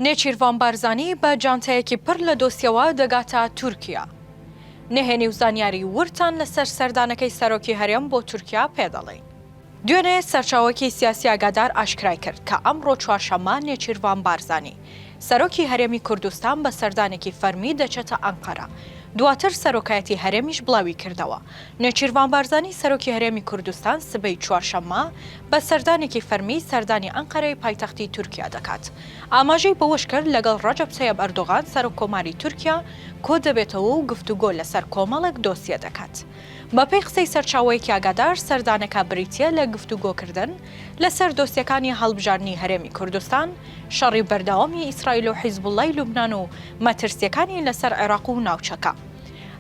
نێچیرڤان بارزانی بە جانتایەکی پڕ لە دۆسیەوە دەگاتە تورکیا. نهێنی و زانیاری وردتان لەسەر سەردانەکەی سەرۆکی هەرێم بۆ تورکیا پێدەڵێین. دوێنێ سەرچاوەیەکی سیاسی ئاگادار ئاشکرای کرد کە ئەمڕۆ چوارشەممە نێچیرڤان بارزانی، سەرۆکی هەرێمی کوردستان بە سەردانێکی فەرمی دەچێتە ئەنقەرە. دواتر سەرۆکایەتی هەرێمیش بڵاویکردەوە، نێچیرڤان بارزانی سەرۆکی هەرێمی کوردستان سبەی چوارشەممە بە سەردانێکی فەرمی سەردانی ئەنقەرەی پایتەختی تورکیا دەکات. ئاماژەی بەوەشکرد، لەگەڵ ڕەجەب تەیب ئەردۆغان سەرۆککۆماری تورکیا کۆدەبێتەوە و گفتوگۆ لەسەر کۆمەڵێک دۆسیە دەکات. بەپێی قسەی سەرچاوەیەکی ئاگادار، سەردانەکە بریتییە لە گفتوگۆکردن لەسەر دۆسیەکانی هەڵبژاردنی هەرێمی کوردستان، شەڕی بەردەوامی ئیسرائیل و حیزبوڵڵای لوبنان و مەترسییەکانی لەسەر عێراق و ناوچەکە.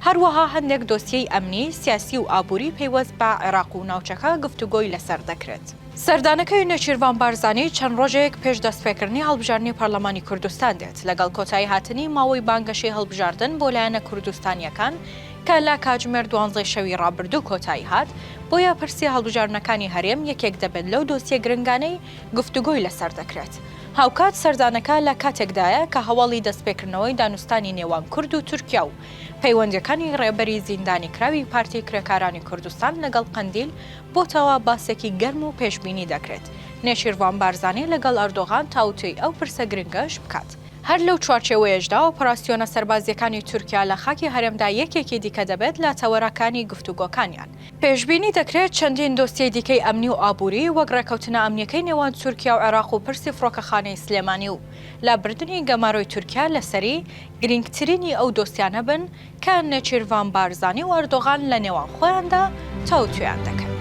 هەروەها هەندێک دۆسیەی ئەمنی، سیاسی و ئابووری پەیوەست بە عێراق و ناوچەکە گفتوگۆی لەسەر دەکرێت. سەردانەکەی نێچیرڤان بارزانی چەند ڕۆژێک پێش دەستپێکردنی هەڵبژاردنی پەرلەمانی کوردستان دێت، لەگەڵ کۆتاییهاتنی ماوەی بانگەشەی هەڵبژاردن بۆ لایەنە کوردستانییەکان کە لە کاتژمێر دوانزەی شەوی ڕابردوو کۆتایی هات، بۆیە پرسی هەڵبژاردنەکانی هەرێم یەکێک دەبێت لەو دۆسیە گرنگانەی گفتوگۆی لەسەر دەکرێت. هاوکات سەردانەکە لە کاتێکدایە کە هەواڵی دەستپێکردنەوەی دانوستانی نێوان کورد و تورکیا و پەیوەندییەکانی ڕێبەری زیندانیکراوی پارتی کرێکارانی کوردستان لەگەڵ قەندیل بۆتەوە باسێکی گەرم و پێشبینی دەکرێت نێچیرڤان بارزانی لەگەڵ ئەردۆغان تاوتوێی ئەو پرسە گرنگەش بکات. هەر لەو چوارچێوەیەشدا ئۆپەراسیۆنە سەربازییەکانی تورکیا لە خاکی هەرێمدا یەکێکی دیکە دەبێت لە تەوەرەکانی گفتوگۆکانیان. پێشبینی دەکرێت چەندین دۆسیەی دیکەی ئەمنی و ئابووری وەک ڕێکەوتنە ئەمنییەکەی نێوان تورکیا و عێراق و پرسی فڕۆکەخانەی سلێمانی و لابردنی گەمارۆی تورکیا لەسەری، گرینگترینی ئەو دۆسیانە بن کە نێچیرڤان بارزانی و ئەردۆغان لە نێوان خۆیاندا تاوتوێیان دەکەن.